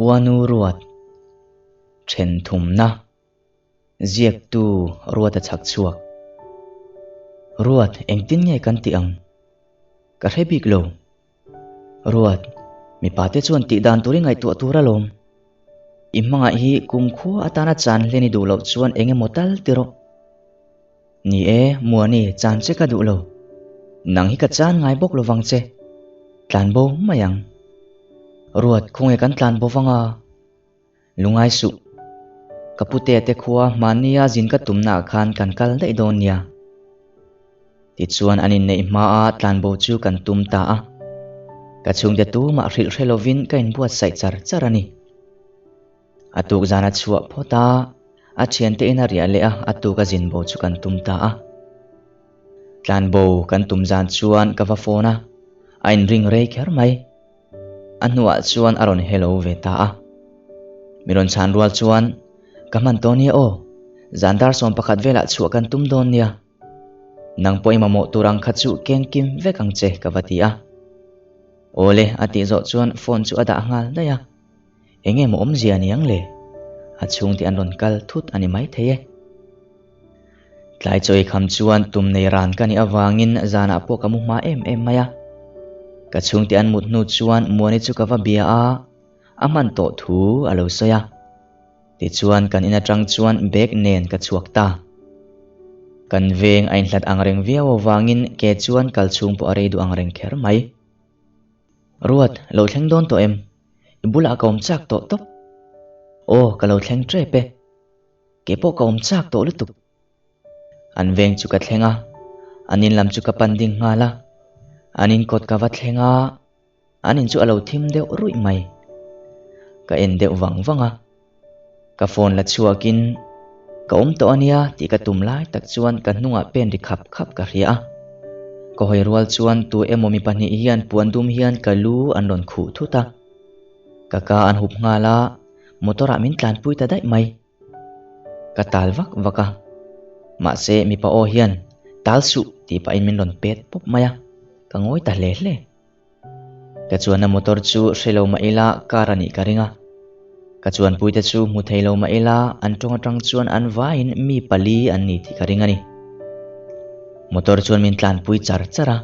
Khuanu ruat then thumna ziaktu ruat a chhak chhuak. Ruat engtin nge kan tih ang? Ka hre bik lo. Ruat, mipa te chuan tih dan tur i ngaihtuah tur alawm. I hmangaih hi kumkhua atana chan hlen i duh loh chuan eng emaw tal ti rawh. Ni e, Muani, chan che ka duh lo. Nang hi ka chan ngai bawk lovang che. Tlan bo mai ang. Ruat, khawnge kan tlan bo vang a? Lungai suh. Ka pute te khua hmannia zin ka tumnaah khan kan kal daih dawn nia. Tichuan an inneih hmaa tlanbo chu kan tum ta a. Ka chhungte tumah hrilh hre lovin ka inbuatsaih char char a ni. A tuk zan a chhuah phawt a, a thiante in a riah leh a, a tuk a zinbo chu kan tum ta a. Tlanbo kan tum zan chuan ka va phone a, a inring rei kher mai. A hnuah chuan a rawn hello ve ta a. Mi rawn chhan rual chuan, Ka hman tawh nia aw, zan dar 11 velah chhuah kan tum dawn nia. Nang pawh i mamawh tur ang kha chu keng kim vek ang che ka va ti a. Awle a tih zawh chuan phone chu a dah nghal daih a. Enge maw awmzia ni ang le? A chhungte an rawn kal thut a ni maithei e. Tlai chawi kham chuan tum nei ran ka nih avangin zanah pawh ka mu hma em em mai a. Ka chhungte an mut hnu chuan Muani chu ka va bia a, a hman tawh thu a lo sawi a. Tichuan kan in atang chuan bag nen ka chhuak ta. Kan veng a inhlat angreng viau avangin ke chuan kal chhung pawh a rei duh angreng kher mai. Ruat, lo thleng dawn tawh em? I bulah ka awm chak tawh tawp. Aw, ka lo thleng tep e. Kei pawh ka awm chak tawh lutuk. An veng chu ka thleng a, an in lam chu ka pan ding nghal a. An in kawt ka va thleng a, an in chu a lo thim deuh ruih mai. Ka en deuh vang vang a. Ka phone la chhuakin ka awm tawh ania tih ka tum lai tak chuan ka hnungah pen ri khap khap ka hria a. Ka hawi rual chuan tu emaw mi pahnih hian puan dum hian ka lu an rawn khuh thut a. Ka ka an hup nghal a. Motor ah min tlanpui ta daih mai. Ka tal vak vak a. Mahse mipa aw hian tal suh tih pahin min rawn pet pawp mai a. Ka ngawi ta hle hle. Ka chuanna motor chu hre lo mah ila car a nih ka ring a. Ka chuanpuite chu hmu thei lo mah ila an tawng atang chuan an vaiin mi pali an ni tih ka ring a ni. Motor chuan min tlanpui char char a.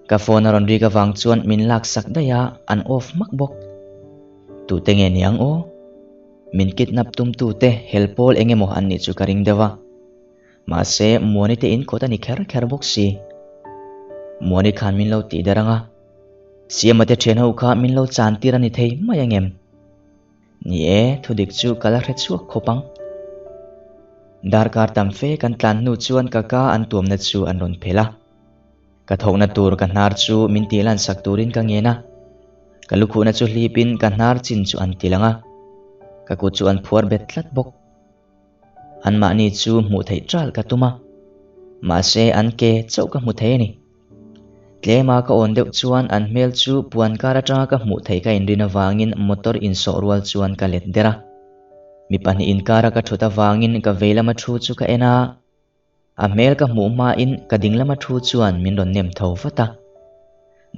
Ka phone a rawn rik avang chuan min laksak daih a, an off hmak bawk. Tute nge niang aw? Min kidnap tumtute hel pawl eng emaw an nih chu ka ring deuh a. Mahse, Muani te in kawt a ni kher kher bawk si. Muani khan min lo tih der ang a. Siama te thian ho kha min lo chan tir a ni thei mai ang em? Ni e, thudik chu ka la hre chhuak khawp ang. Darkar tam fe kan tlan hnu chuan ka ka an tuamna chu an rawn phelh a. Ka thawkna tur ka hnar chu min tih lansak turin ka ngen a. Ka lukhuhna chu hlipin ka hnar chin chu an ti lang a. Ka kut chu an phuar bet tlat bawk. Anmahni chu hmuh theih ṭal ka tum a. Mahse an ke chauh ka hmu thei a ni. Tlema ka awn deuh chuan an hmel chu puan kar aṭanga ka hmuh theih ka inrin avangin motor insawh rual chuan ka let der a. Mi pahnih inkara ka ṭhut avangin ka vei lama ṭhu chu ka en a. A hmel ka hmuh hmain ka ding lama thu chuan min rawn nem tho vat a.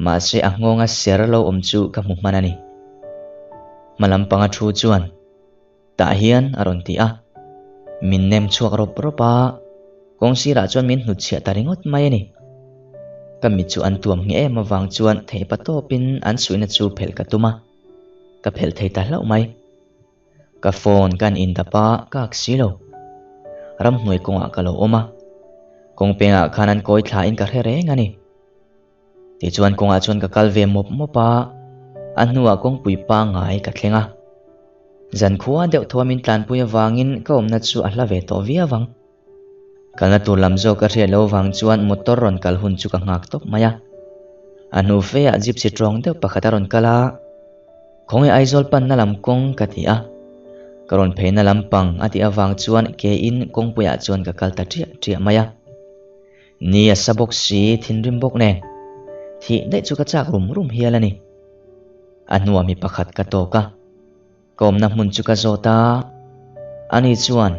Mahse a nghawnga ser lo awm chu ka hmu hman a ni. Hma lampanga thu chuan, Tah hian a rawn ti a. Min nem chhuak rawp rawp a, kawng sirah chuan min hnutchhiah ta ringawt mai a ni. Ka mit chu an tuam ngheh em avang chuan theihpa tawpin an suihna chu phelh ka tum a, ka phelh thei ta hlauh mai. Ka phone kan in dap a, ka ak si lo. Ramhnuai kawngah ka lo awm a, kawng pengah khan an kawi thla in ka hre reng a ni. Tichuan kawngah chuan ka kal ve mawp mawp a, a hnuah kawngpui pangngai ka thleng a. Zankhua deuh thaw a min tlanpui avangin ka awmna chu a hla ve tawh viau ang. Kalna tur lam zawk ka hriat loh avang chuan motor rawn kal hun chu ka nghak tawp mai a. A hnu feah gypsy tawng deuh pakhat a rawn kal a, Khawnge Aizawl panna lam kawng ka ti a. Ka rawn pheina lam pang a tih avang chuan kein kawngpuiah chuan ka kal ta ṭiah ṭiah mai a. Ni a sa bawk si, thinrim bawk nen. Thih daih chu ka chak rum rum hial a ni. A hnuah mi pakhat ka tawk a. Ka awmna hmun chu ka zawt a, ani chuan,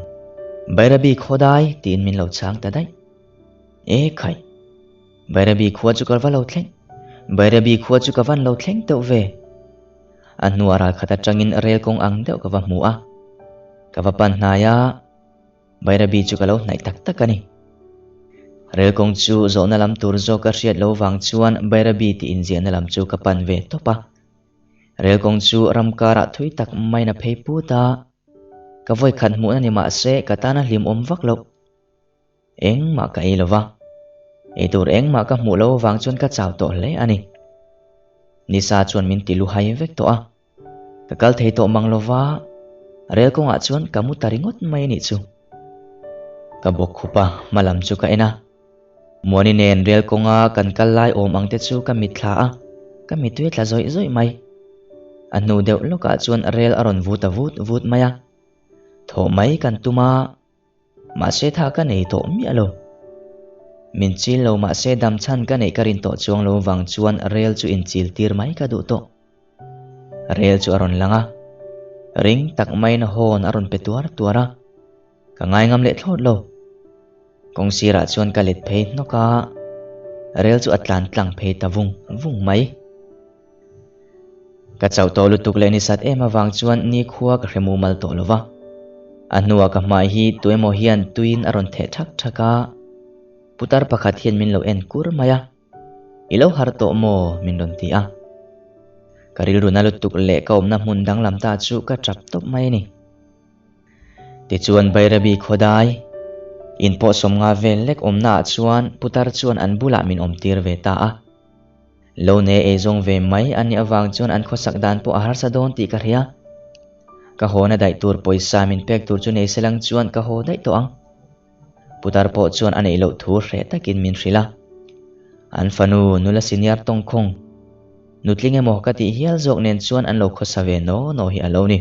Bairabi khawdai tiin min lo chhang ta daih. E khai! Bairabi khua chu ka va lo thleng, Bairabi khua chu ka van lo thleng teuh ve. A hnuah ralkhat atangin rel kawng ang deuh ka va hmu a. Ka va pan hnai a, Bairabi chu ka lo hnaih tak tak a ni. Rel kawng chu zawhna lam tur zawk ka hriat lo vang chuan Bairabi tih inziahna lam chu ka pan ve tawp a. Rel kawng chu ram karah thui tak maiin a phei put a, ka vawi khat hmuhna ni mah se ka tana hlimawm vak loh. Engmah ka ei lo va, eitur engmah ka hmuh lo avang chuan ka chau tawh hle a ni. Nisa chuan min ti luhai vek tawh a, ka kal thei tawh mang lo va, rel kawngah chuan ka mu ta ringawt mai a nih chu. Ka bawk khup a, hma lam chu ka en a. Muani nen rel kawnga kan kal lai awm ang te chu ka mitthla a, ka mittui tla zawih zawih mai. A hnu deuh lawkah chuan rel a rawn vu ta vut vut mai a, thawh mai kan tum a. Mahse tha ka nei tawh miah lo. Min chil lo mahse dam chhan ka neih ka rin tawh chuang lo vang chuan rel chu inchil tir mai ka duh tawh. Rel chu a rawn lang a, ring tak maiin hawn a rawn pe tuar tuar a, ka ngai ngam leh thlawt lo. Kawng sirah chuan ka let phei hnawk a, rel chu a tlan tlang phei ta vung vung mai. Ka chauh tawh lutuk leh nisat em avang chuan nikhua ka hre mumal tawh lo va. A hnuah ka hmai hi tuemaw hian tuiin a rawn theh thak thak a, putar pakhat hian min lo en kur mai a, I lo harh tawh maw? min rawn ti a. Ka rilru na lutuk leh ka awmna hmun danglam ta chu ka tap tawp mai a ni. Tichuan Bairabi khawdai, in pawh sawmnga vel lek awmnaah chuan putar chuan an bulah min awmtir ve ta a. Lo ne eizawng ve mai a nih avang chuan an khawsak dan pawh a harsa dawn tih ka hria. Ka hawna daih tur pawisa min pek tur chu nei selang chuan ka haw daih tawh ang. Putar pawh chuan a neih loh thu hreh takin min hrilh a. An fanu nula senior tawngkhawng, nutling emaw ka tih hial zawk nen chuan an lo khawsa ve naw naw hi a lo ni.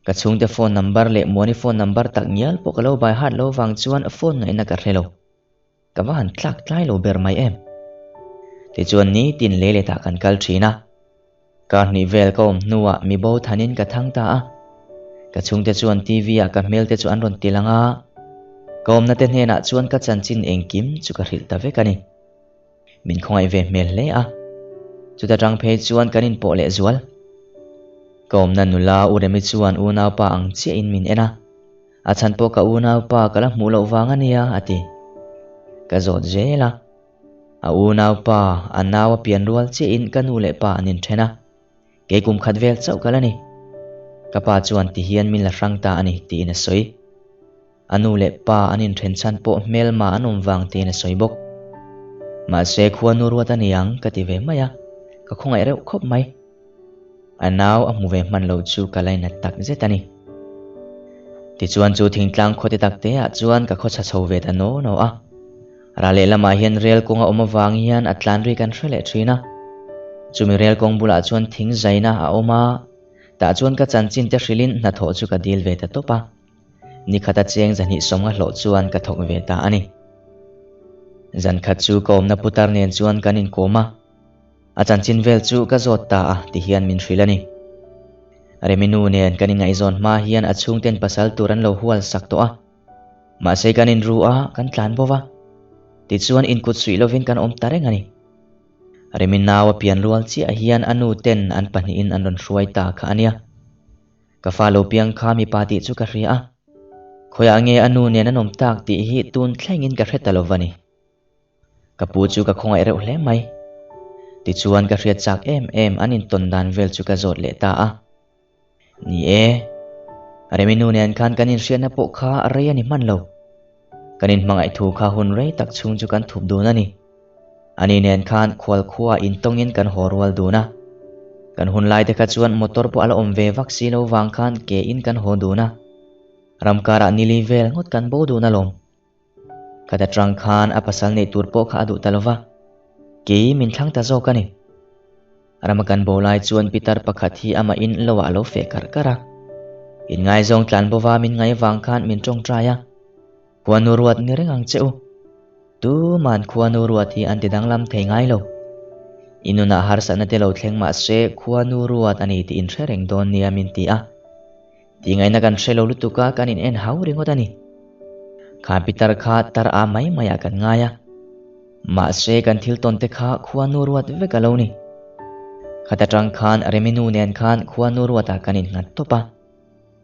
Ka chhungte phone number leh Muani phone number tak ngial pawh ka lo bai hat lo vang chuan phone ngaihna ka hre lo. Ka va han tlak tlai lo ber mai em. Tichuan nitin lei letah kan kal thin a. Kar hnih vel ka awm hnuah mi bo thanin ka thang ta a. Ka chhungte chuan TV ah ka hmel te chu an rawn ti lang a. Ka awmna te hnenah chuan ka chanchin engkim chu ka hrilh ta vek a ni. Min khawngaih ve hmel hle a. Chuta tang phei chuan kan inpawh leh zual. Ka awmna nula U Remi chuan unaupa ang chiahin min en a. A chhan pawh ka unaupa ka la hmuh loh vang a nia, a ti. Ka zawt zel a. A unaupa, a nau a pian rual chiahin ka nu leh pa an inthen a. Kei kum khat vel chauh ka la ni. Ka pa chuan ti hian min la hrang ta a ni, tiin a sawi. A nu leh pa an inthen chhan pawh hmelma an awm vang tiin a sawi bawk. Mahse khuanu ruat a ni ang ka ti ve mai a, ka khawngaih reuh khawp mai. A nau a hmu ve hman lo chu ka lainat tak zet a ni. Tichuan chu thingtlang khawte tak te ah chuan ka khawchha chho ve ta naw naw a. Ra lehlamah hian rel kawng a awm avang hian a tlan ri kan hre leh thin a. Chumi rel kawng bulah chuan thing zaina a awm a, tah chuan ka chanchin te hrilhin hnathawh chu ka dil ve ta tawp a. Nikhata cheng zahnih sawmnga hlawh chuan ka thawk ve ta a ni. Zankhat chu ka awmna putar nen chuan kan inkawm a. A chanchin vel chu ka zawt ta a ti hian min hrilh a ni. Remi nu nen kan inngaihzawn hma hian a chhungten pasal tur an lo hual sak tawh a. Mahse kan inru a, kan tlan bo va. Tichuan inkut suih lovin kan awm ta reng a ni. Remi nau a pian rual chiah hian a nu ten an pahnihin an rawn hruai ta kha a nia. Ka fa lo piang kha mipa tih chu ka hria a. Khawiah nge a nu nen an awm tak tih hi tun thlengin ka hre ta lo va ni. Ka pu chu ka khawngaih reuh hle mai. Tichuan ka hriat chak em em an intawn dan vel chu ka zawt leh ta a. Ni e, Remi nu nen khan kan inhriatna pawh kha rei a ni hman lo. Kan inhmangaih thu kha hun rei tak chhung chu kan thup dun a ni. Ani nen khan khual khua intawngin kan haw rual dun a. Kan hun lai te kha chuan motor pawh a la awm ve vak si lo vang khan ke in kan haw dun a. Ramkarah nili vel ngawt kan bo dun alawm. Khat atang khan a pasal neih tur pawh kha a duh ta lo va, kei min thlang ta zawk a ni. Rama kan bo lai chuan pitar pakhat hi amah in lo ah a lo feh karh karh a. Inngaizawng tlan bova min ngai vang khan min tawngtai a, Khuanu ruat ni reng ang che u. Tuman khuanu ruat hi an ti danglam thei ngai lo. I nunah harsatna te lo thleng mah se khuanu ruat a ni tih in hre reng dawn nia min ti a. Tingaihna kan hre lo lutuk a, kan in en hau ringawt a ni. Kha pitar kha tar a mai mai ah kan ngai a. Mahse kan thil tawn te kha khuanu ruat vek a lo ni. Khata tang khan Remi nu nen khan khuanu ruatah kan innghat tawp a.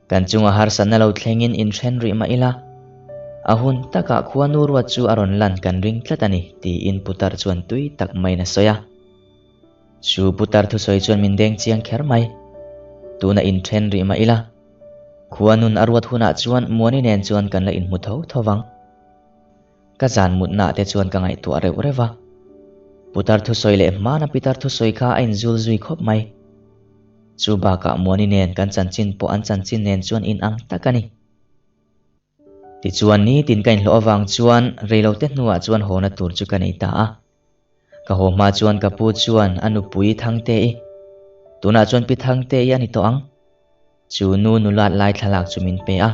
Kan chunga harsatna lo thlengin inthen rih mah ila, a hun takah khuanu ruat chu a rawn lan kan ring tlat a ni, tiin putar chuan tui tak maiin a sawi a. Chu putar thusawi chuan min deng chiang kher mai. Tuna inthen rih mah ila, khuanun a ruat hunah chuan Muani nen chuan kan la inhmu tho tho vang. Ka zan mutnaah te chuan ka ngaihtuah reuh reuh va. Putar thusawi leh hmana pitar thusawi kha a inzul zui khawp mai. Chu bakah Muani nen kan chanchin pawh an chanchin nen chuan inang tak a ni. Tichuan nitin ka inhlawh avang chuan reilote hnuah chuan hawna tur chu ka nei ta a. Ka haw hma chuan ka pu chuan a nupui Thangte-i, tunah chuan Pi Thangte-i a ni tawh ang, chu nu nulat lai thlalak chu min pe a.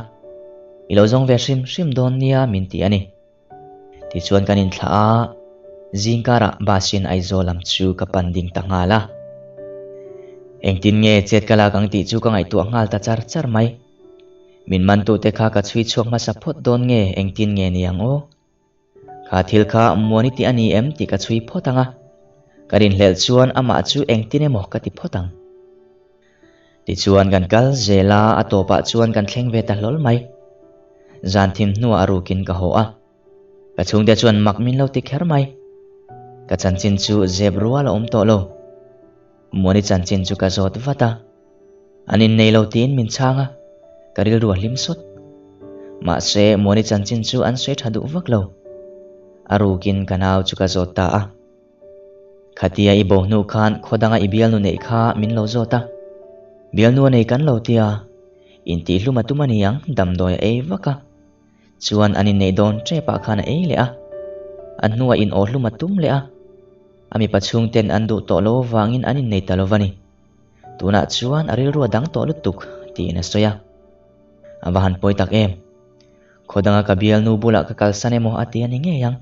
I lo zawng ve hrim hrim dawn nia min ti a ni. Tichuan kan inthlah a, zingkarah bus-in Aizawl lam chu ka pan ding ta nghal a. Engtin nge chet ka lak ang tih chu ka ngaihtuah nghal ta char char mai. Min mantute kha ka chhui chhuak hmasa phawt dawn nge engtin nge ni ang aw? Kha thil kha Muani tih a ni em tih ka chhui phawt ang a, ka rinhlelh chuan amah chu engtin emaw ka ti phawt ang. Tichuan kan kal zel a, a tawpah chuan kan thleng ve ta hlawl mai. Zan thim hnuah a rukin ka haw a, ka chhungte chuan mak min lo ti kher mai. Ka chanchin chu zep rual a awm tawh lo. Muani chanchin chu ka zawt vat a. An innei lo tiin min chhang a, ka rilru a hlim sawt. Mahse, Muani chanchin chu an sawi tha duh vak lo. A rukin ka nau chu ka zawt ta a. Khatia i bo hnu khan khaw danga i bialnu neih kha min lo zawt a. Bialnu a nei kan lo tia, intihhlum a tum a ni ang damdawi a ei vak a. Chuan an inneih dawn ṭepah khan a ei leh a, a hnuah in aw hlum a tum leh a. A mipa chhungten an duh tawh lo avangin an innei ta lo va ni. Tunah chuan a rilru a dang tawh lutuk, tiin a sawi a. A va han pawi tak em! Khaw danga ka bialnu bulah ka kalsan emaw a ti a ni ngei ang.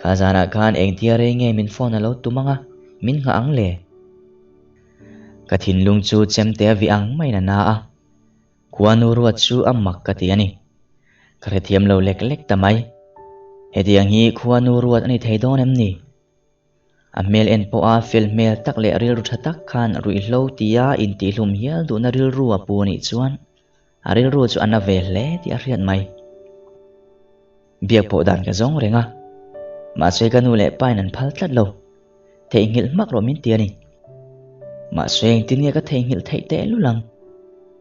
Kha zanah khan engtia rei nge min phone a lo tum ang a, min nghah ang le? Ka thinlung chu chemte a vih ang maiin a na a. Khuanu ruat chu a mak ka ti a ni. Ka hrethiam lo lek lek ta mai. Hetiang hi khuanu ruat a ni thei dawn em ni? A hmel en pawha fel hmel tak leh rilru tha tak khan ruihhlo tia intihhlum hial duhna rilru a pu a nih chuan a rilru chu a na ve hle tih a hriat mai. Biak pawh dan ka zawng reng a, mahse ka nu leh pain an phal tlat lo. Theihnghilh hmak rawh min ti a ni. Mahse engtin nge ka theihnghilh theih tehlul ang?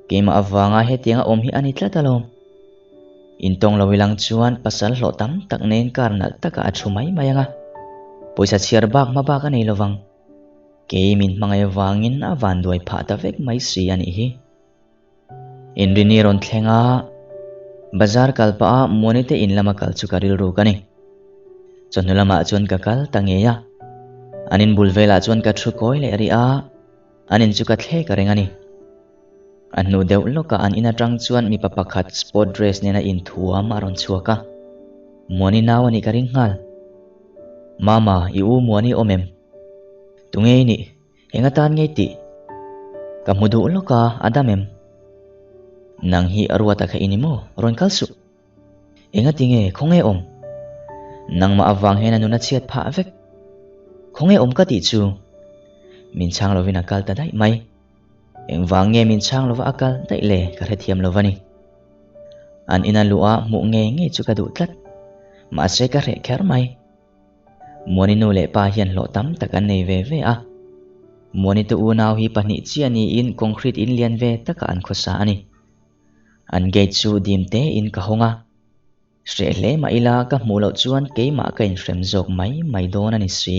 Keimah avanga hetianga awm hi a ni tlat alawm. Intawng lo ilang chuan pasal hlawh tam tak nen kar nalh takah a thu mai mai ang a, pawisa chhiar bak hma bak a nei lovang. Kei min hmangaih avangin a vanduai phah ta vek mai si a nih hi. Inrini rawn thleng a, bazar kal pah a Muani te in lama kal chu ka rilru ka ni. Chawhnu lamah chuan ka kal ta ngei a, an in bul velah chuan ka thu kawi leh rih a, an in chu ka thlek reng a ni. A hnu deuh lawkah an in atang chuan mipa pakhat sport dress nena inthuam a rawn chhuak a, Muani nau a nih ka ring nghal. Mama, i u Muani awm em? Tunge i nih? Eng atan ngei tih? Ka hmu duh lawk a, a dam em? Nang hi a ruata kha i ni maw? Rawn kal suh. Engati nge khawnge awm? Nangmah avang hian a nun a chhiat phah vek. Khawnge awm ka tih chu? Min chhang lovin a kal ta daih mai. Engvang nge min chhang lova a kal daih le ka hrethiam lo va ni. An ina luh a hmuh ngei ngei chu ka duh tlat. Mahse ka hreh kher mai. Muani nu leh pa hian hlawh tam tak an nei ve ve a. Muani te unau hi pahnih chiah niin concrete in lian ve takah an khawsa a ni. An gate chu dim tein ka hawng a. Hreh hle mah ila ka hmuh loh chuan keimah ka inhrem zawk mai mai dawn a ni si.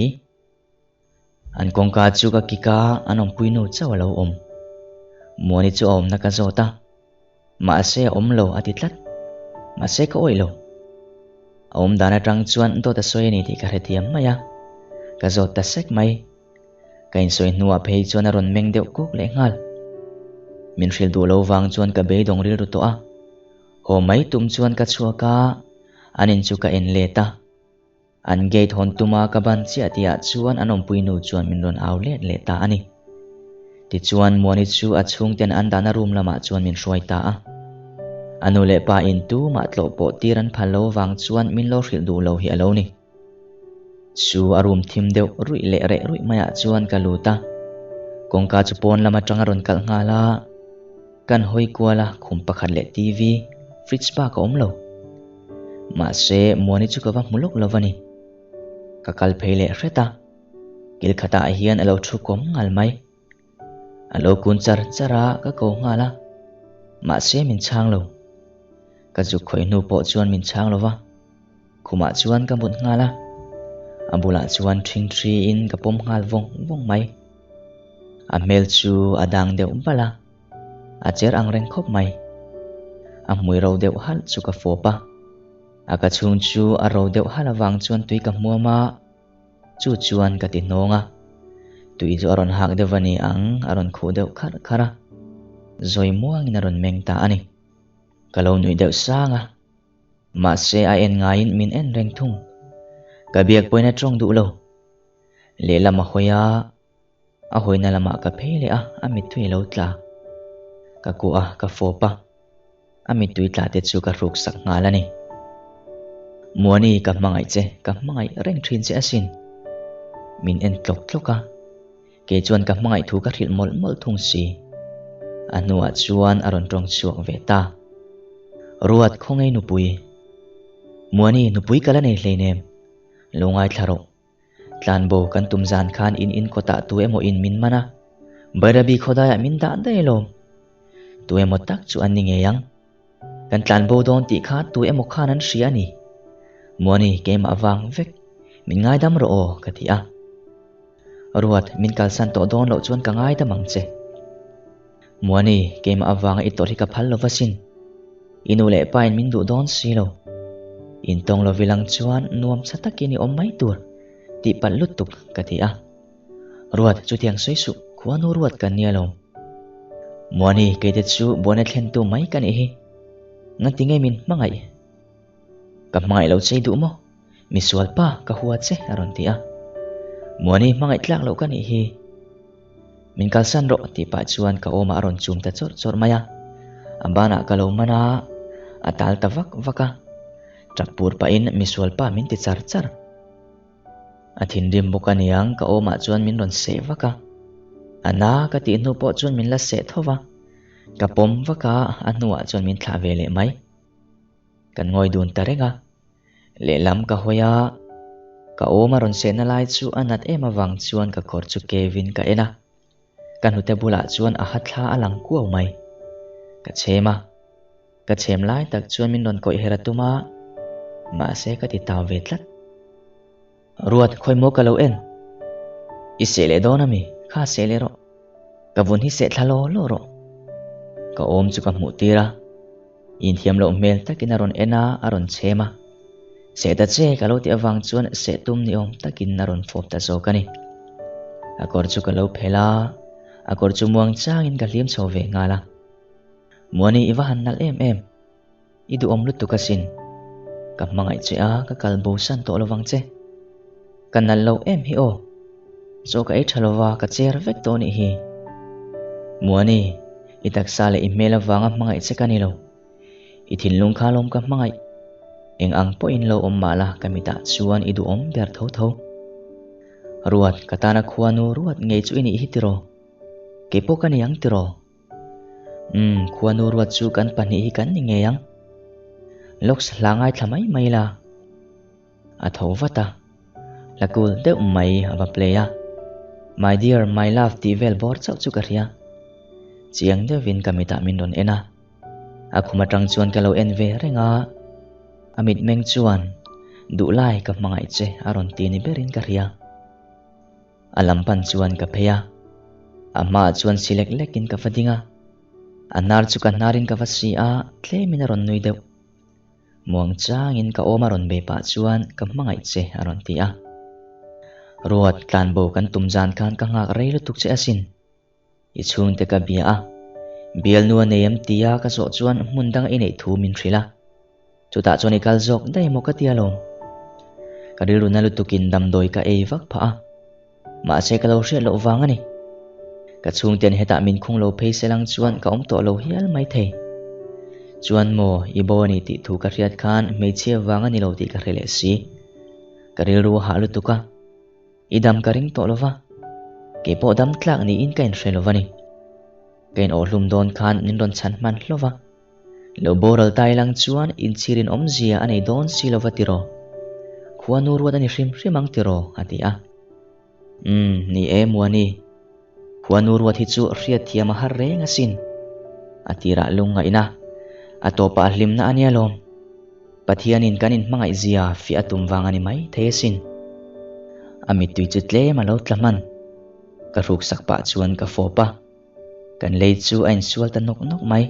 An kawngka chu ka kik a, an awmpui nu chauh a lo awm. Muani chu a awmna ka zawt a, mahse a awm lo a ti tlat. Mahse ka awih lo. A awm dan atang chuan dawt a sawi a ni tih ka hrethiam mai a, ka zawt ta sek mai. Ka insawi hnuah phei chuan a rawn meng deuh kuk leh nghal. Min hrilh duh lo vang chuan ka beidawng rilru tawh a. Haw mai tum chuan ka chhuak a, an in chu ka en let a. An gate hawn tuma ka ban chiah tihah chuan an awmpui nu chuan min rawn au let leh ta a ni. Tichuan Muani chu a chhungten an dahna room lamah chuan min hruai ta a. A nu leh pa in tumah tlawh pawh tir an phal lo vang chuan min lo hrilh duh lo hi a lo ni. Chu a room thim deuh ruih leh reh ruih maiah chuan ka lut a. Kawngka chu pawn lam atang a rawn kalh nghal a, kan hawi kual a khum pakhat leh TV, fridge bak a awm lo. Mahse Muani chu ka va hmu lawk lo va ni. Ka kal phei leh hret a, kil khatah hian a lo thu kawm ngal mai. A lo kun char char a, ka ko nghal a, mahse min chhang lo. Ka zuk khawih hnu pawh chuan min chhang lo va, khumah chuan ka mut nghal a, a bulah chuan ṭhingṭhi in ka pawm nghal vawng vawng mai. A hmel chu a dang deuh bal a, a cher ang reng khawp mai. A hmui ro deuh halh chu ka fawp a, a ka chhung chu a ro deuh halh avang chuan tui ka hmuam a, Chu chuan ka ti hnawng a, tui chu a rawn hak deuh a ni ang, a rawn khuh deuh kharh kharh a, zawi muangin a rawn meng ta a ni. Ka lo nuih deuh sang a, mahse a en ngaiin min en reng thung. Ka biak pawhin a tawng duh lo. Lehlam a hawi a, a hawina lamah ka phei leh a, a mittui a lo tla. Ka kuah a, ka fawp a. A mittui tla te chu ka hruk sak nghal a ni. Muani ka hmangaih che, ka hmangaih reng thin che asin. Min en tlawk tlawk a, kei chuan ka hmangaih thu ka hrilh mawlh mawlh thung si. A hnuah chuan a rawn tawng chhuak ve ta. Ruat khawngaih nupui. Muani nupui ka la nei hleinem. Lo ngaithla rawh. Tlanbo kan tum zan khan in in kawtah tu emaw in min man a, Bairabi khawdaiah min dah daih alawm. Tu emaw tak chu an ni ngei ang. Kan tlanbo dawn tih kha tu emaw khan an hria a ni. Muani keimah vang vek, min ngaidam rawh aw ka ti a. Ruat, min kalsan tawh dawn loh chuan ka ngaidam ang che. Muani, keimah avanga i tawrh hi ka phal lo va sin. I nu leh pa in min duh dawn si lo. Intawng lo vilang chuan nuam tha takin i awm mai tur tih palh lutuk ka ti a. Ruat, chutiang sawi suh, khuanu ruat kan nia lo. Muani, keite chu buaina thlentu mai ka nih hi. Ngati nge min hmangaih? Ka hmangaih lo che i duh maw? Misual pa, ka hua che a rawn ti a. Muani hmangaih tlak loh ka nih hi. Min kalsan rawh tih pah chuan ka awmah a rawn chum ta chawrh chawrh mai a. A banah ka lo man a, a tal ta vak vak a. Tap pur pahin misual pa min ti char char. A thinrim bawk aniang ka awmah chuan min rawn seh vak a. A na ka tih hnu pawh chuan min la seh tho va. Ka pawm vak a, a hnuah chuan min thlah ve leh mai. Kan ngawi dun ta reng a. Lehlam ka hawi a, ka awm a rawn sehna lai chu a nat em avang chuan ka kawr chu kevin ka en a. Ka hnute bulah chuan a ha thla a lang kuau mai. Ka chhem a, ka chhem lai tak chuan min rawn kawih her a tum a, mahse ka ti tau ve tlat. Ruat, khawi maw ka lo en? I seh leh dawn ami? Kha seh leh rawh. Ka vun hi seh thla law law rawh. Ka awm chu ka hmuh tir a. Inthiam loh hmel takin a rawn en a, a rawn chhem a. Seh ta che ka lo tih avang chuan seh tum ni awm takin a rawn fawp ta zawk a ni. A kawr chu ka lo phelh a, a kawr chu muang changin ka hlim chho ve nghal a. Muani i va han nalh em em. I duhawm lutuk asin. Ka hmangaih che a, ka kal bo san tawh lovang che. Ka nalh lo em hi aw. Chaw ka ei tha lova, ka cher vek tawh nih hi. Muani, i taksa leh i hmel avanga hmangaih che ka ni lo. I thinlung kha lawm ka hmangaih. Eng ang pawhin lo awm mah la, ka mitah chuan i duhawm ber tho tho. Ruat, ka tana khuanu ruat ngei chu i nih hi tiraw? Keipawh ka ni ang tiraw? Umm, khuanu ruat chu kan pahnih hi kan ni ngei ang. Locks hla ngaithla mai mai la. A tho vat a, hla cool deuh mai a va play a. My dear, my love tih vel bawr chauh chu ka hria. Chiang deuhin ka mitah min rawn en a. A khum atang chuan ka lo en ve reng a. A mitmeng chuan, Duhlai ka hmangaih che a rawn ti ni berin ka hria. A lam pan chuan ka phei a, a hmaah chuan si lek lekin ka va ding a. A hnar chu ka hnarin ka va si a, tlemin a rawn nui deuh. Muang changin ka awm a rawn bei pah chuan ka hmangaih che a rawn ti a. Ruat, tlanbo kan tum zan khan ka nghak rei lutuk che asin. I chhungte ka bia a, bialnu a nei em tia ka zawh chuan hmun danga i neih thu min hrilh a. Chutah chuan i kal zawk daih maw ka ti alawm. Ka rilru na lutukin damdawi ka ei vak phah a, mahse ka lo hriat loh vang a ni. Ka chhungten hetah min khung lo phei se lang chuan ka awm tawh lo hial mai thei. Chuan maw i bo a ni tih thu ka hriat khan hmeichhia vang a ni lo tih ka hre leh si. Ka rilru a hah lutuk a. I dam ka ring tawh lo va. Kei pawh dam tlak niin ka inhre lo va ni. Ka inawhhlum dawn khan min rawn chhan hman hlauh va. Lo boral ta ilang chuan inchhirin awmzia a nei dawn si lo va tiraw? Khuanu ruat a ni hrim hrim ang tiraw? a ti a. Umm, ni e Muani. Khuanu ruat hi chu hriatthiam a har reng asin. A tirah lungngaihna, a tawpah hlimna a nia lawm. Pathianin kan inhmangaihzia fiah a tum vang a ni mai thei asin. A mittui chu tlem a lo tla hman. Ka hruksak pah chuan ka fawp a. Kan lei chu a insual ta nawk nawk mai.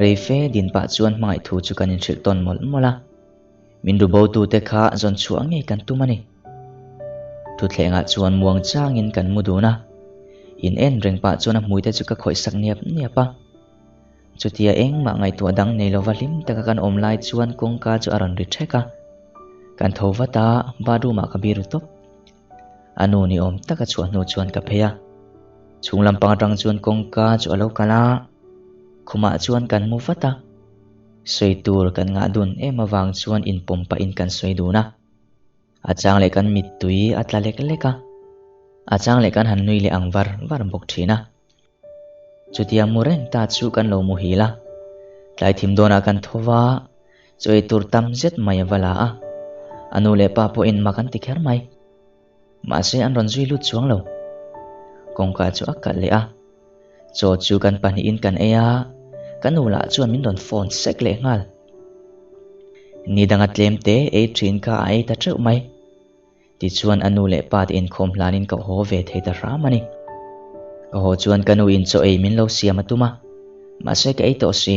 Reife din pah chuan hmangaih thu chu kan inhrilh tawn mawlh mawlh a. Min rubotute kha zawn chhuah ngei kan tum a ni. Thuthlengah chuan muang changin kan mu dun a. In en reng pah chuan a hmuite chu ka khawihsak niap niap a. Chutia engmah ngaihtuah dang nei lova hlim taka kan awm lai chuan kawngka chu a rawn ri ṭhek a. Kan tho vat a, bathroom ah ka biru tawp. A nu ni awm taka chhuah hnu chuan ka phei a. Chhung lampang atang chuan kawngka chu a lo kal a, khumah chuan kan mu vat a. Sawi tur kan ngah dun em avang chuan inpawm pahin kan sawi dun a. A chang leh kan mittui a tla lek lek a, a chang leh kan han nui leh ang var var bawk thin a. Chutia mu reng ta chu kan lo muhil a, tlai thim dawnah kan tho va, chaw ei tur tam zet mai a va la a, a nu leh pa pawhin mak an ti kher mai. Mahse an rawn zui lut chuang lo. Kawngka chu a kalh leh a, chaw chu kan pahnihin kan ei a, ka nu lah chuan min rawn phone sek leh nghal. Ni danga tlem te ei thin kha a ei ta teuh mai. Tichuan a nu leh pa te inkhawm hlanin ka haw ve thei ta hram a ni. Ka haw chuan ka nu in chaw ei min lo siam a tum a, mahse ka ei tawh si.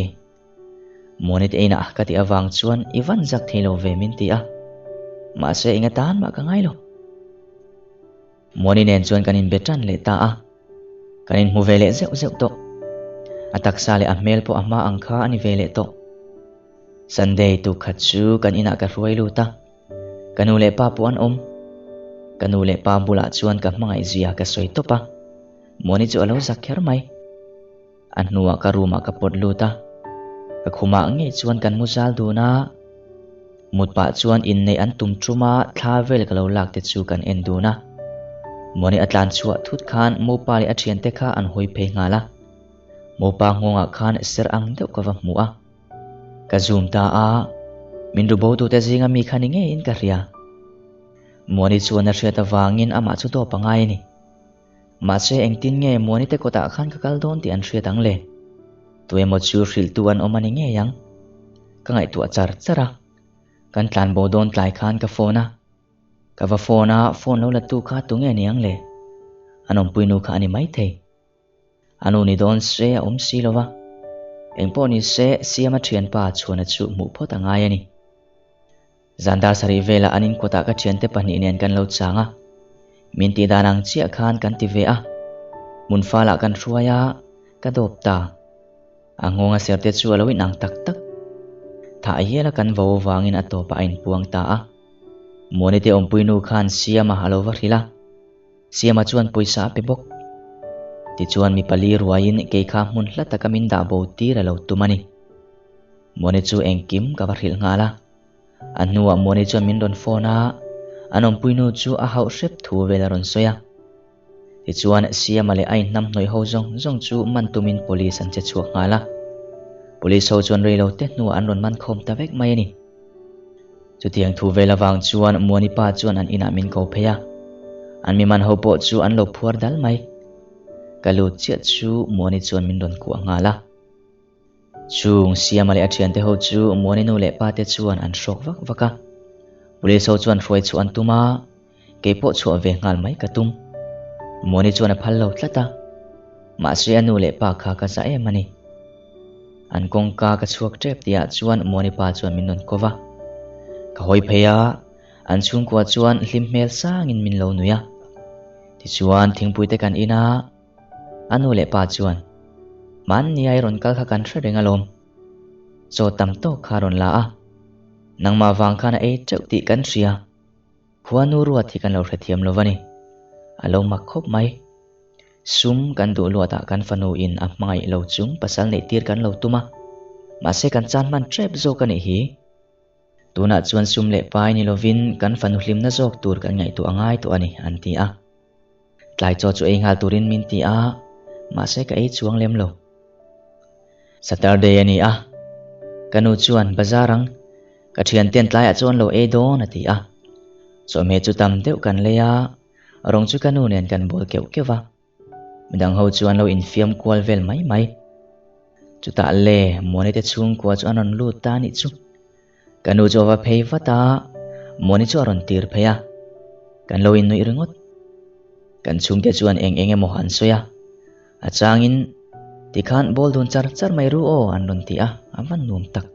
Muani te inah ka tih avang chuan i van zak thei lo ve min ti a, mahse eng atan mah ka ngai lo. Muani nen chuan kan inbe tan leh ta a, kan inhmu ve leh zeuh zeuh tawh. A taksa leh a hmel pawh a hma ang kha a ni ve leh tawh. Sunday tukhat chu kan inah ka hruai lut a. Ka nu leh pa pawh an awm. Ka nu leh pa bulah chuan ka hmangaih zia ka sawi tawp a, Muani chu a lo zak kher mai. A hnuah ka room ah ka pawt lut a, ka khumah ngei chuan kan mu zal dun a. Mut pah chuan inneih an tum tum a, thla vel ka lo lak te chu kan en dun a. Muani a tlan chhuah thut khan Mopa leh a thiante kha an hawi phei nghal a. Mopa nghawngah khan ser ang deuh ka va hmu a. Ka zoom ta a, min rubotute zinga mi kha ni ngeiin ka hria. Muani chuan a hriat avangin amah chu dawp a ngai a ni. Mahse engtin nge Muani te kawtah khan ka kal dawn tih an hriat ang le? Tuemaw chu hrilhtu an awm a ni ngei ang. Ka ngaihtuah char char a, kan tlanbo dawn tlai khan ka phone a. Ka va phone a, phone lo latu kha tunge ni ang le? An awmpuinu kha a ni maithei. A nu ni dawn se a awm si lo va, engpawh ni se Siama thianpa chhuana chu hmuh phawt a ngai a ni. Zan dar sarih velah an inkawtah ka thiante pahnih nen kan lo chang a, min tih dan ang chiah khan kan ti ve a, hmun falah kan hruai a, ka dawp ta. A nghawnga serte chu a lo inang tak tak. Thah hiala kan vo avangin a tawpah a inpuang ta a. Muanite awmpuinu khan Siama a lo va hrilh a. Siama chuan pawisa a pe bawk. Tichuan mi pali ruaiin kei kha hmun hla taka min dah bo tir a lo tum a ni. Muani chu engkim ka va hrilh nghal a. A hnuah Muani chuan min rawn phone a, an awmpuinu chu a hauh hrep thu vel a rawn sawi a. Tichuan Siama leh a inhnamhnawih ho zawng zawng chu man tumin police an che chhuak nghal a. Police ho chuan reilo te hnuah an rawn man khawm ta vek mai a ni. Chutiang thu vel avang chuan Muani pa chuan an inah min ko phei a, an mi man ho pawh chu an lo phuar dal mai. Ka lut chiah chu Muani chuan min rawn kuah nghal a. Chung Siama leh a thiante ho chu Muani nu leh pa te chuan an hrawk vak vak a. Police ho chuan hruai chhuah an tum a, kei pawh chhuah ve nghal mai ka tum. Muani chuan a phal lo tlat a, mahse a nu leh pa kha ka za em a ni. An kawngka ka chhuak tep tihah chuan Muani pa chuan min rawn ko va. Ka hawi phei a, an chhungkua chuan hlim hmel sangin min lo nui a. Tichuan thingpui te kan in a, a nu leh pa chuan, Hmanni a i rawn kal kha kan hre reng alawm. Chaw tam tawk kha a rawn la a, nangmah vang khan a ei teuh tih kan hria. Khuanu ruat hi kan lo hrethiam lo va ni. A lo mak khawp mai. Sum kan duh luatah kan fanu in a hmangaih lo chung pasal neih tir kan lo tum a, mahse kan chan hman tep zawk a nih hi. Tunah chuan sum leh pai ni lovin kan fanu hlimna zawk tur kan ngaihtuah a ngai tawh a ni, an ti a. Tlai chaw chu ei nghal turin min ti a, mahse ka ei chuang lem lo. Saturday a ni a, ka nu chuan bazar ang, ka thianten tlaiah chuan lo ei dawn a ti a. Chawhmeh chu tam deuh kan lei a, rawng chu ka nu nen kan bawl keuh keuh va. Midang ho chu an lo infiam kual vel mai mai. Chutah le Muani te chhungkua chu an rawn lut ta a nih chu. Ka nu chu a va phei vat a, Muani chu a rawn tir phei a. Kan lo innuih ringawt. Kan chhungte chuan eng eng emaw an sawi a. A changin tikhan ball dun char char mai ru aw an rawn ti a, a va nuam tak.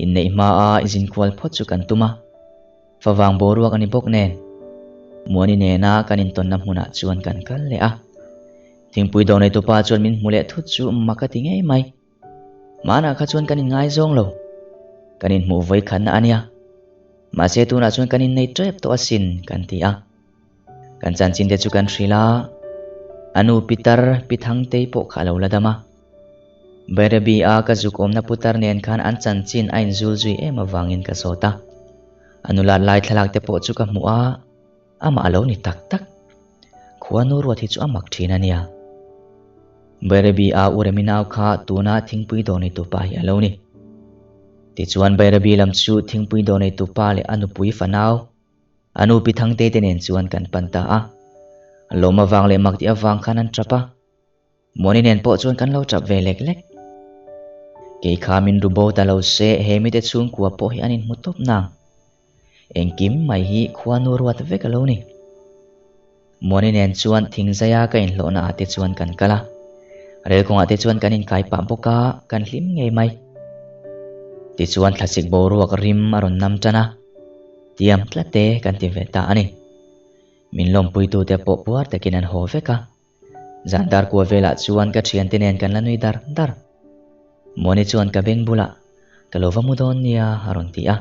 Inneih hmaa zinkual phawt chu kan tum a. Favang boruak a ni bawk nen, Muani nena kan intawnna hmunah chuan kan kal leh a. Thingpui dawr neitupa chuan min hmu leh thut chu mak a ti ngei mai. Hmanah kha chuan kan inngaizawng lo. Kan inhmuh vawi khatna a nia. Mahse tunah chuan kan innei tep tawh asin kan ti a. Kan chanchin te chu kan hrilh a, a nu Pitar Pi Thangtei pawh kha a lo la dam a. Bairabi a ka zuk awmna putar nen khan an chanchin a inzul zui em avangin ka zawt a. A nulat lai thlalak te pawh chu ka hmuh a, amah a lo ni tak tak. Khuanu ruat hi chu a mak thin a nia. Bairabi a u Remi nau kha tuna thingpui dawr neitu pa hi a lo ni. Tichuan Bairabi lam chu thingpui dawr neitu pa leh a nupui fanau, A nu Pi Thangte te nen chuan kan pan ta a. Lawm avang leh mak tih avang khan an tap a. Muani nen pawh chuan kan lo tap ve lek lek. Kei kha min ru bo ta lo se he mite chhungkua pawh hi an inhmu tawp nang. Engkim mai hi khuanu ruat vek a lo ni. Muani nen chuan thingzaia ka inhlawhna ah te chuan kan kal a. Rel kawngah te chuan kan inkai pah bawk a, kan hlim ngei mai. Tichuan thlasik boruak rim a rawn nam tan a, tiam tlat te kan ti ve ta a ni. Min lawmpuitute pawh puar takin an haw vek a. Zan dar kua velah chuan ka thiante nen kan la nui dar dar. Muani chuan ka beng bulah, Ka lo va mu dawn nia a rawn ti a.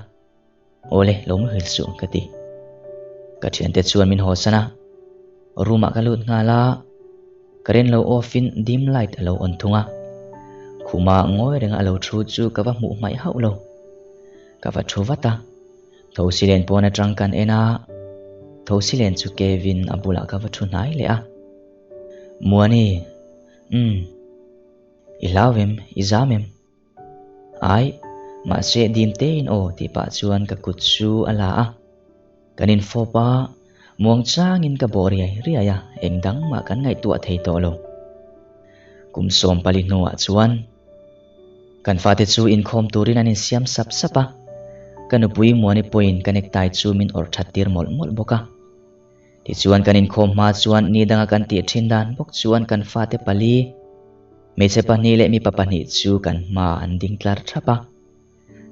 Awle, lo muhil suh ka ti. Ka thiante chuan min hawsan a, room ah ka lut nghal a, current lo off in dim light a lo on thung a. Khuma ngawi renga a lo thu chu ka va hmuh hmaih hauh lo. Ka va thu vat a, thosi len pawn atang kan en a, thosi len chu Kevin a bulah ka va thu hnai leh a. Muani, umm, i hlau em, i zam em? Ai, mahse dim tein aw tih pah chuan ka kut chu a la a. Kan infawp a, muang changin ka bawh riai riai a, eng dang mah kan ngaihtuah thei tawh lo. Kum 14 hnuah chuan kan fate chu inkhawm turin an insiam sap sap a, ka nupui Muani pawhin ka necktie chu min awrh that tir mawlh mawlh bawk a. Tichuan kan inkhawm hma chuan ni danga kan tih thin dan bawk chuan kan fate pali, hmeichhe pahnih leh mipa pahnih chu kan hma an ding tlar thap a.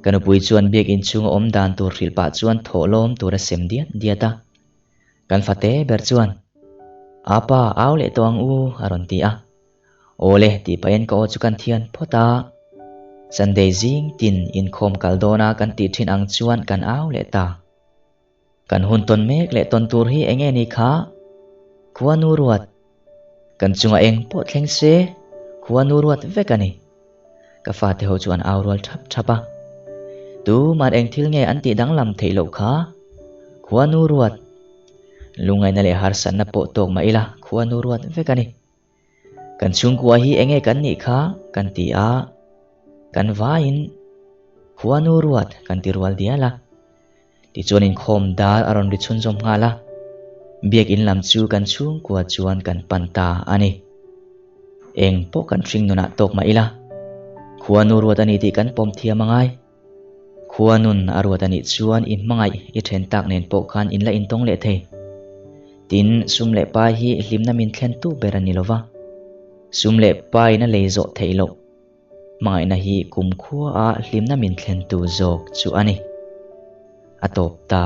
Ka nupui chuan biakinn chhunga awm dan tur hrilh pah chuan thawhlawm tur a sem diat diat a. Kan fate ber chuan, Apa, au leh tawh ang u, a rawn ti a. Awle, tih pahin ka aw chu kan thian phawt a. Sunday zing tin inkhawm kal dawna kan tih thin ang chuan kan au leh ta. Kan hun tawn mek leh tawn tur hi eng nge ni kha? Khuanu ruat. Kan chungah eng pawh thleng se, khuanu ruat vek a ni. Ka fate ho chu an au rual thap thap a. Tuman eng thil nge an tih danglam theih loh kha? Khuanu ruat. Lungngaihna leh harsatna pawh tawk mah ila, khuanu ruat vek a ni. Kan chhungkua hi eng nge kan nih kha kan ti a, kan vaiin khuanu ruat kan ti rual dial a. Tichuan inkhawm dar a rawn ri chhunzawm nghal a, biakinn lam chu kan chhungkua chuan kan pan ta a ni. Eng pawh kan hring nunah tawk mah ila, khuanu ruat a ni tih kan pawm thiam a ngai. Khuanun a ruat a nih chuan i hmangaih i then tak nen pawh khan in la intawng leh thei. Tin, sum leh pai hi hlimna min thlentu ber a ni lo va. Sum leh paiin a lei zawh theih loh. Hmangaihna hi kumkhua a hlimna min thlentu zawk chu a ni. A tawp ta.